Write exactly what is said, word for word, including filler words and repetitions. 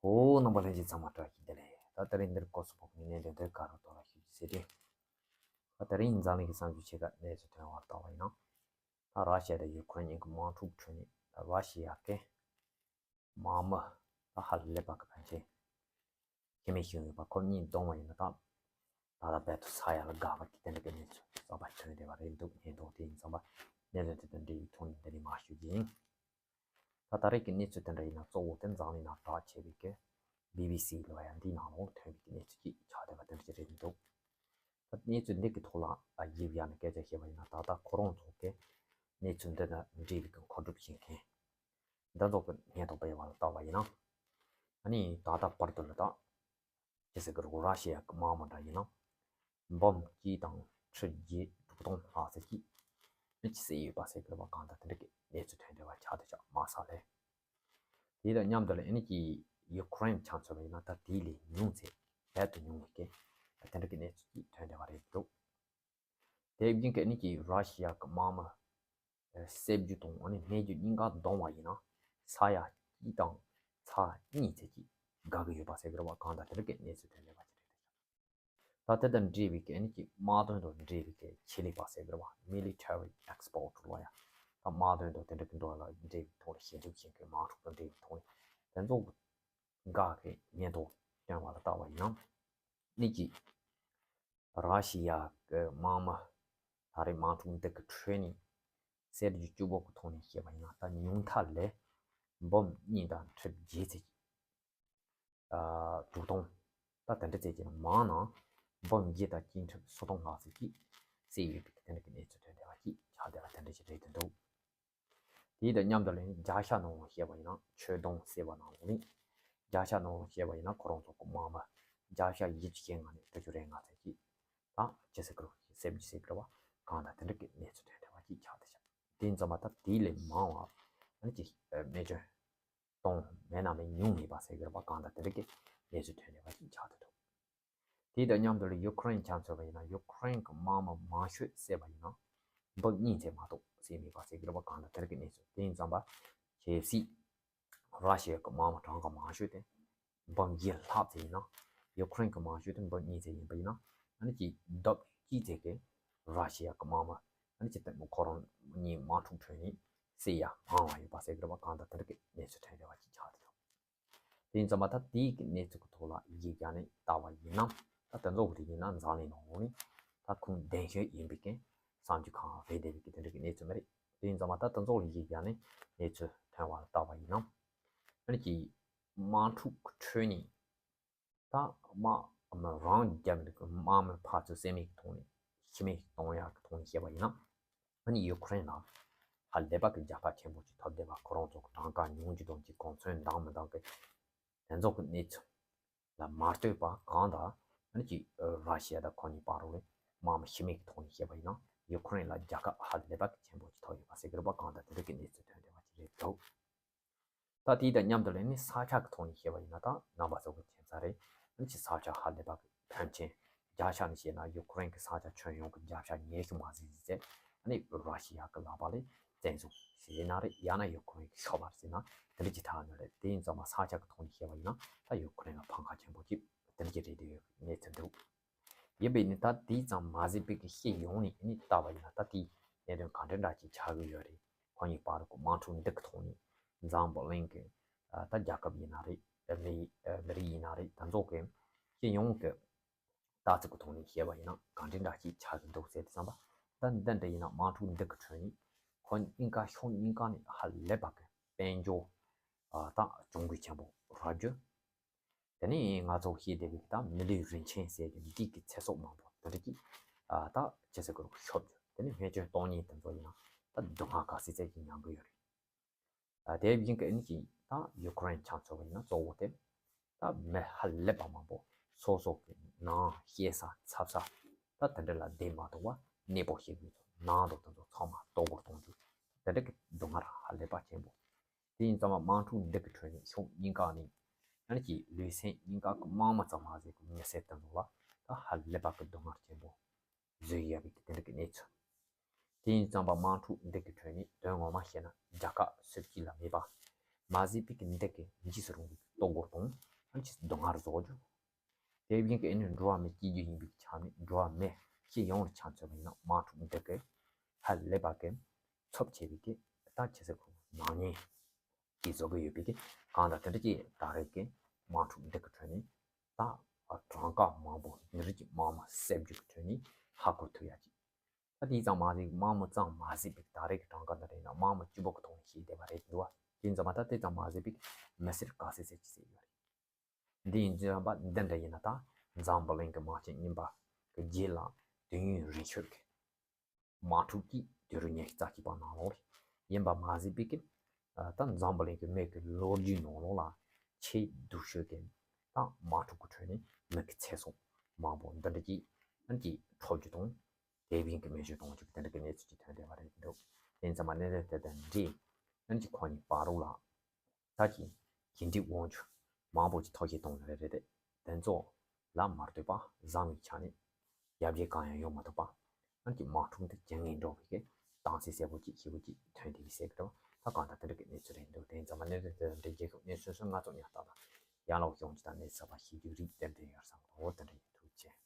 ཧོ། རྣམ་པ་ལྷན་རྒྱས་ཚང་མ་བཀྲ་ཤིས་བདེ་ལེགས། ད་དེ་རིང་འདིར་སྐོར་སུ་ཕོག་ནས་གནད་དོན་དེ་ག་རུ་གཏོང་ལ་ཞུ་རྒྱུ་ཟེར་དུས། ད་དེ་རིང་འཛམ་གླིང་གི་བསམ་ཚུལ་ཆེ་ཁག་གནས་ཚུལ་ཐོན་བར་བལྟ་བ་ཡིན་ན། ད་ར་ཤི་ཡ་དང་ཡུ་ཁུ་རེན་གཉིས་ཀྱི་དམག་འཁྲུག་ཁྲོད་ནས་ད་ར་ཤི་ཡ་གི་དམག་མི་ད་ཧ་ལས་པ་གི་ཕན་ཆད་ཤི་རྨས་བྱུང་ཡོད་པ་ཁོ་གཉིས་བསྡོམས་པ་ཡིན་ན། ད་ད་ལྟ་རྦད་དེ་ས་ཡ་ལ་དགའ་བ་གི་དེ་འདྲ་གི་གནས་ཚུལ་གསར་པ་ཐོན་བསྡད་པ་རེད་འདུག་སྙན་ཐོ་དེ་ཡིན་ཙང་པ་གནས་ཚུལ་དེ་དང་འབྲེལ་བའི་ཐོག་ནས་འདི་ནས་མར་ཞུ་རྒྱུ་ཡིན། ད་ད་རེས་ཀྱི་གནས་ཚུལ་དེ་འདྲ་ཡིན་ན་གཙོ་བོ་དེ་འཛམ་གླིང་ནང་གྲགས་ཆེ་བའི་གི་བི་བི་སི་ལབ་ཡ་འདིའི་ནང་ལོགས་ཐོན་པའི་གི་གནས་ཚུལ་ཅིག་ཆགས་བསྡད་པ་དེ་འདྲ་ཅིག་རེད་འདུག་ད་གནས་ཚུལ་འདི་གི་ཐོག་ལ་ཨ་ཡིབ་ཡ་ནས་སྐད་ཆ་བཤད་པ་ཡིན་ན། ད་ལྟ་ཁོ་རང་ཚོ་གི་གནས་ཚུལ་འདི་དང་འབྲེལ་བའི་གི་མཁོ་སྒྲུབ་བྱེད་མཁན་འདི་ཚོ་གི་སྙན་ཐོ་སྤེལ་བ་ལ་བལྟ་བ་ཡིན་ན། ཨ་ནི་ད་ལྟ་བར་དུ་ལ་ད་ཅི་ཟེར་གི་རུ་ར་ཤི་ཡ་གི་དམག་མི་འདྲ་ཡིན་ན། འབུམ་གཅིག་དང་ཁྲི་བརྒྱད་དྲུག་སྟོང་ལྷག་ཙམ་ཅིག་ཨ་ནི་ཅིག་བསད་ཡོད་པ་ཟེར་གི་རེད་པ། གང་ལྟར་དེ་འདྲ་གི་གནས་ཚུལ་ཐོན་བསྡད་པ་ཆགས་བསྡད་ཤག་མ་ས་ལས། དེ་དང་མཉམ་དུ་ལ་ཨ་ནི་ཅིག་ཡུ་ཁུ་རེན་ཆ་མཚོན་པ་ཡིན་ན་ད་དེ་ལས་ཉུང་ཚད་རྦད་དེ་ཉུང་བའི་གི་དེ་འདྲ་གི་གནས་ཚུལ་ཅིག་ཐོན་བསྡད་པ་རེད་འདུག་དེ་བཞིན་གི་ཨ་ནི་ཅིག་ར་ཤི་ཡ་གི་དམག་མི་བསད་རྒྱུ་དང་ཨ་ནི་རྨས་རྒྱུ་གཉིས་ཀ་བསྡོམས་པ་ཡིན་ན་ས་ཡ་གཅིག་དང་ཚེག་གཉིས་ཙམ་ཅིག་དགའ་གི་ཡོད་པ་ཟེར་གི་རེད་པ། གང་ལྟར་དེ་འདྲ་གི་གནས་ཚུལ་ཐོན་བསྡད་པ་ཅིག་རེད། ད་དེ་དང་འབྲེལ་བའི་གི་ཨ་ནི་ཅིག་དམག་དོན་དང་འབྲེལ་བའི་གི་ཆེད་ལས་པ་ཟེར་གི་རེད་པ། མི་ལི་ཊ་རི་ཨེག་སི་པར་ཊི་ལབ་ཡ། ད་དམག་དོན་དང་དེ་འདྲ་གི་འགྲོ་ལ་འབྲེལ་བའི་ཐོག་ལ་ཞིབ་འཇུག་བྱེད་མཁན། དམག་འཁྲུག་དང་འབྲེལ་བའི་ཐོག་ལ་དེ་ཚོ་འགའ་གི་སྙན་ཐོ་བཏོན་པ་ལ་བལྟ་བ་ཡིན་ན། ཨ་ནི་ཅིག་ར་ཤི་ཡ་གི་དམག་མི་ད་རེས་དམག་འཁྲུག་འདི་གི་ཁྲོད་ནས་བསད་རྒྱུ་བཅུ་པོ་གི་ཐོག་ནས་བཤད་པ་ཡིན་ན། ད་ཉུང་མཐའ་ལ་འབུམ་གཉིས་དང་ཁྲི་བརྒྱད་ཙམ་ཅིག་ཨ་དྲུག་སྟོང་། ད་དེ་འདྲ་ཙམ་ཅིག་ནས་མང་ན་འབུམ་བརྒྱད་དང་ཁྲི་སུམ་སྟོང་ལྷག་ཙམ་ཅིག་བསད་ཡོད་པའི་དེ་འདྲ་གི་གནས་ཚུལ་ཐོན་བསྡད་པ་ཅིག་ཆགས་བསྡད་པ་དེ་འདྲ་ཅིག་རེད་འདུག་དེ་དང་མཉམ་དུ་ལ་ནི་བརྒྱ་ཆ་ནང་ལ་བཤད་པ་ཡིན་ན། ཆོད་སྡང་ཟེར་བ་ནང་ལ་ནི་བརྒྱ་ཆ་ནང་ལ་བཤད་པ་ཡིན་ན་ཁོ་རང་ཚོ་གི་དམག་མི་བརྒྱ་ཆ་བཞི་བཅུ་ཞེ་ལྔ་ནས་དྲུག་ཅུ་རེ་ལྔ་ཙམ་ཅིག་ད་ཅི་ཟེར་གི་རེད། བསད་རྒྱུ་ཟེར་གི་རེད་པ། གང་ལྟར་དེ་འདྲ་གི་གནས་ཚུལ་ཐོན་བསྡད་པ་ཅིག་ཆགས་བསྡད་ཤག་དེ་ཡིན་ཙང་མ་ད་དེ་ལས་མང་བ་ཨ་ནི་ཅིག་རྨས་སྐྱོན་གཏོང་མེད་ན་མེད་ཉུང་མེད་པ་ཟེར་གི་རེད་པ། གང་ལྟར་དེ་འདྲ་གི་གནས་ཚུལ་ཐོན་བསྡད་པ་ཞིག་ཆགས་བསྡད་འདུག་དེ་དང་མཉམ་དུ་ལ་ཡུ་ཁུ་རེན་ཆ་མཚོན་པ་ཡིན་ན། ཡུ་ཁུ་རེན་གྱི་དམག་མི་མང་ཤོས་བསད་པ་ཡིན་ན་འབུམ་གཉིས་ཙམ་མ་གཏོགས་བསད་མེད་པ་ཟེར་གི་རེད་པ། གང་ལྟར་དེ་འདྲ་གི་གནས་ཚུལ། དེ་ཡིན་ཙང་མ་གལ་སྲིད་ར་ཤི་ཡ་གི་དམག་མི་གྲངས་ཀ་མང་ཤོས་དེ་འབུམ་བརྒྱད་ལྷག་ཙམ་ཡིན་ན། ཡུ་ཁུ་རེན་གྱི་མང་ཤོས་དེ་འབུམ་གཉིས་ཙམ་ཡིན་པ་ཡིན་ན། ཨ་ནི་ཅིག་ལྡབ་གཅིག་ཙམ་གྱིས་ར་ཤི་ཡ་གི་དམག་མི་ཨ་ནི་ཅིག་དེ་ཁོ་རང་གཉིས་དམག་འཁྲུག་ཁྲོད་ནས་བསད་ཡ་མང་བ་ཡོད་པ་ཟེར་གི་རེད་པ། གང་ལྟར་དེ་འདྲ་གི་གནས་ཚུལ་ཐོན་བསྡད་པ་ཅིག་ཆགས་བསྡད་འདུག་དེ་ཡིན་ཙང་མ་ད་དེའི་གི་གནས་ཚུལ་གྱི་ཐོག་ལ་ཡིག་ཡ་ནས་བལྟ་བ་ཡིན་ན། ད་དེ་ཚོ་གི་དེ་ཡིན་ན་འཛམ་གླིང་ནང་ལོགས་ནས་ད་ཁུངས་ལྡན་ཤོས་ཡིན་པའི་གི་བསམ་རྒྱུ་གང་རེད་བསྡད་པའི་གི་དེ་འདྲ་གི་གནས་ཚུལ་མ་རེད། དེ་ཡིན་ཙང་མ་ད་དེ་ཚོ་གི་ཡིག་ཡ་ནས་གནས་ཚུལ་ཐོན་བ་ལ་བལྟ་བ་ཡིན་ན། ཨ་ནི་ཅིག་དམག་འཁྲུག་གི་ཁྲོད་ནས་ད་དམག་མི་རང་རྒྱབ་ནས་དམག་མི་ཕར་ཚུར་བསད་མེད་ཀྱི་ཐོག་ནས་ཤི་རྨས་གཏོང་ཡག་གི་ཐོག་ནས་བཤད་པ་ཡིན་ན། ཨ་ནི་ཡུ་ཁུ་རེན་ལ་ཧ་ལས་པ་གི་རྒྱལ་ཁ་ཆེན་པོ་ཅིག་ཐོབ་བསྡད་པ། ཁོ་རང་ཚོ་གི་གྲངས་ཀ་ཉུང་རྒྱུ་དང་ཅིག་གོ་མཚོན་འདང་མི་འདང་གི་དེ་ཚོ་གི་གནས་ཚུལ་ལ་མ་ལྟོས་པ། གང་ལྟར་ཨ་ནི་ཅིག་ར་ཤི་ཡ་དང་ཁོ་གཉིས་བར་ལ་དམག་མི་ཤི་རྨས་ཀྱི་ཐོག་ནས་བཤད་པ་ཡིན་ན། ཡུ་ཁུ་རེན་ལ་རྒྱལ་ཁ་ཧ་ལས་པ་གི་ཆེན་པོ་ཅིག་ཐོབ་ཡོད་པ་ཟེར་གི་རེད་པ། གང་ལྟར་དེ་འདྲ་གི་གནས་ཚུལ་ཐོན་བསྡད་པ་ཅིག་རེད་འདུག་ད་དེའི་དང་མཉམ་དུ་ལ་ནི་ས་ཆ་གི་ཐོག་ནས་བཤད་པ་ཡིན་ན། ད་རྣམ་པ་ཚོ་གི་མཁྱེན་གསལ་རེད། ཨ་ནི་ཅིག་ས་ཆ་ཧ་ལས་པ་གི་ཕོན་ཆེན། བརྒྱ་ཆ་ནས་བཤད་ན་ཡུ་ཁུ་རེན་གི་ས་ཆ་ཁྱོན་ཡོངས་ཀྱི་བརྒྱ་ཆ་ཉི་ཤུ་མ་ཟིན་ཟིན་ཚད་ཨ་ནི་ར་ཤི་ཡ་གི་ལག་པ་ལ་བཙན་བཟུང་ཟེར་ན་རེད། ཡང་ན་ཡུ་ཁུ་རེན་གི་ཤོར་བ་ཟེར་ན་དེ་འདྲ་ཅིག་ཐལ་ནི་རེད། དེ་ཡིན་ཙང་མ་ས་ཆ་གི་ཐོག་ནས་བཤད་པ་ཡིན་ན་ད་ཡུ་ཁུ་རེན་ལ་ཕམ་ཁ་ཆེན་པོ་ཅིག་དེ་འདྲ་ཅིག་རེད་བསྡད་ཡོད་གནས་ཚུལ་འདུག་ཡིན་པས་ནི་ད་དེ་ཙམ་མ་ཟད་པའི་གི་སྤྱི་ཡོངས་ནས་ནི་བལྟ་བ་ཡིན་ན། ད་དེའི་གནད་དོན་ག་འདྲ་འདྲ་ཅིག་ཆགས་ཀྱི་ཡོད་རེད། ཁོ་གཉིས་བར་གྱི་དམག་འཁྲུག་འདི་གི་ཐོག་ནས་འཛམ་བུ་གླིང་གི་ཨ་ད་རྒྱལ་ཁབ་ཡིན་ན་རེད། ཨ་མི་ཨ་མི་རིགས་ཡིན་ན་རེད། ད་ཚོ་གི་སྤྱི་ཡོངས་ཀྱི་ལྟ་ཚུལ་གྱི་ཐོག་ནས་བཤད་པ་ཡིན་ན་ག་འདྲ་འདྲ་ཅིག་ཆགས་ཀྱི་འདུག་ཟེར་དུས་ཙམ་པ། ད་འདི་འདྲ་ཡིན་ན་དམག་འཁྲུག་འདི་གི་ཁྲོད་ནས་ཁོ་གཉིས་ཀ་ཕྱོགས་གཉིས་ཀ་ནས་ཧ་ལས་པ་གི་དཔལ་འབྱོར་ཨ་ད་གྱོང་གུད་ཆེན་པོ་རག་རྒྱུ། དེ་ནས་ང་ཚོ་ཤེས་བསྡད་པའི་ད་མི་ལུས་རིན་ཆེན་ཟེར་གྱི་འདི་གི་ཚེ་སྲོག་མང་པོ་དེ་འདྲ་ཅིག་ཨ་ད་ཅི་ཟེར་དགོས་རེད། ཤོར་རྒྱུ། དེ་ནས་རྨས་སྐྱོན་གཏོང་མཁན་དེ་ཚོ་ཡིན་ན་ད་སྡུག་བསྔལ་ག་ཚོད་ཙམ་ཅིག་མྱང་གི་ཡོད་རེད། ཨ་དེ་བཞིན་གྱི་ཨ་ནི་ཅིག་ད་ཡུ་ཁུ་རེན་ཆ་མཚོན་པ་ཡིན་ན་གཙོ་བོ་དེ་ད་མི་ཧ་ལས་པ་མང་པོ་སོ་སོ་གི་ནང་སྐྱེ་ས་འཚབ་ས་ད་དེ་འདྲ་ལ་བསྡད་མ་ཐུབ་པ་གནས་སྤོ་བྱེད་དགོས་ཚོ་ནང་དུ་དེ་ཚོ་ཚང་མ་གཏོར་རྒོལ་གཏོང་རྒྱུ། དེ་འདྲ་གི་སྡུག་བསྔལ་ཧ་ལས་པ་ཆེན་པོ། དེ་ཡིན་ཙང་མ་དམག་འཁྲུག་འདི་གི་ཁྲོད་ནས་ཕྱོགས་གཉིས་ཀ་ནས་ཨ་ནི་ཅིག་ལུས་སེམས་གཉིས་ཀ་གི་དམག་མི་ཙམ་མ་ཟད་གི་མི་སེར་དེ་ཚོ་ལ་ད་ཧ་ལས་པ་གི་སྡུག་བསྔལ་ཆེན་པོ་བཟོས་ཡོད་པའི་དེ་འདྲ་གི་གནས་ཚུལ། དེ་ཡིན་ཙང་མ་དམག་འཁྲུག་འདི་གི་ཁྲོད་ནས་དོན་ངོ་མ་བཤད་ན་རྒྱལ་ཁབ་སུ་གཅིག་ལ་མེད་པ་མ་ཟད་པའི་གི་འདི་གི་འཇིགས་སུ་རུང་བའི་གཏོར་རྒོལ་དང་ མར་བཟོ་རྒྱུ། དེ་བཞིན་གྱི་ཨེ་ནི་འགྲོ་བ་མི་སྐྱེ་རྒྱུ་ཡིན་པའི་ཆ་ནས་འགྲོ་བ་མི་སྤྱི་ཡོངས་ལ་ཆ་མཚོན་པ་ཡིན་ན་དམག་འཁྲུག་འདི་གི་ཧ་ལས་པ་གི་ཚབས་ཆེ་བའི་གི་ད་ཆེ་ས་ཁུལ་ནང་ཉིད་ཀྱིས་བཟོ་གི་ཡོད་པའི་གི་གང་ལྟར་དེ་འདྲ་གི་ད་རེས་ཀྱི་དམག་འཁྲུག་འདི་གི་ཁྲོད་ནས་ད་གྲངས་ཀ་མང་པོ་འདི་རིགས་ཀྱི་དམག་མི་བསད་རྒྱུ་གི་ཁྲོད་ནས་ཧ་གོ་ཐུབ་ཡ་ཅིག་ད་དེ་ཙམ་མ་ཟད་དམག་མི་ཙམ་མ་ཟད་པའི་ད་རེས་ཀྱི་གྲངས་ཀ་འདི་རེད་ན་དམག་མི་བཅུ་པོ་གི་ཐོག་ནས་ཤེས་བསྡད་པ་རེད་འདུག་བ། དེ་ཙམ་མ་ད་དེ་ཙམ་མ་ཟད་པའི་མི་སེར་དཀའ་སེ་སེ་ཅི་ཟེར་ཡོད་རེད། འདི་ཡིན་ཙམ་པ་འདི་འདྲ་ཡིན་ན་ད་འཛམ་བུ་གླིང་གི་དམག་ཆེན་གཉིས་པ་གི་རྗེས་ལ་དུས་ཡུན་རིང་ཤོས་ཀྱི་དམག་འཁྲུག་གི་དུས་རབས་ཉི་ཤུ་རྩ་གཅིག་པ་ནང་ལོགས་རེད། ཡིན་པ་མ་ཟད་པའི་གི་ད་འཛམ་བུ་གླིང་གི་མི་གི་ལོ་རྒྱུས་ནང་ལོགས་ལ་ཆེས་སྡུག་ཤོས་ཀྱི་ད་དམག་འཁྲུག་གི་ཁྲོད་ནས་མི་གི་ཚེ་སྲོག་མང་པོ་འདི་འདྲ་གི་ཨན་གྱི་འཕྲོག་རྒྱུ་དང་དེ་བཞིན་གྱི་མེ་མཆོད་གཏོང་རྒྱུ་དེ་འདྲ་གི་གནས་ཚུལ་ཅིག་ཐོན་བསྡད་པ་རེད་འདུག་དེ་ཙམ་པ་གནས་ཚུལ་དེ་དང་འབྲེལ་ཨན་གྱི་ཁོང་གཉིས་བར་རོགས་ལ་ད་ཀྱི་གྱེན་འགྲིག་དབང་ཆ་མང་པོ་ཅིག་ཐོབ་ཤེས་གཏོང་ལ་རེ་རེ་དེ་དེ་ཚོ་ལ་མ་ལྟོས་པ་བཟང་བའི་ཆ་ནས་ཡར་རྒྱས་གང་ཡང་ཡོང་མ་ཐུབ་པ། ཨན་གྱི་དམག་འཁྲུག་འདི་ཇེ་ངན་འགྲོ་བའི་གི་གཏམ་ཚིག་གསལ་པོ་ཅིག་ཞེ་པོ་ཅིག་ཐོན་བསྡད་པའི་གསལ་གི་འདུག་ད་གང་ལྟར་དེ་འདྲ་གི་གནས་ཚུལ་རེད་འདུག་དེ་ཙམ་པ་གནས་ཚུལ་དེ་འདྲ་རྒྱལ་ཁབ་གནས་ཚུལ་སོགས་ང་ཚོ་ཉར་ལྟ་དང་ཡར་ལོག་ཡོང་རྒྱུ་དང་གནས་ཚུལ་པ་ཤེས་རྒྱུ་རིགས་ཏན་ཏན་ཡོད་བསམ་གི་འདུག་དེ་འདྲ་ཡིན། ཐུགས་རྗེ་ཆེ།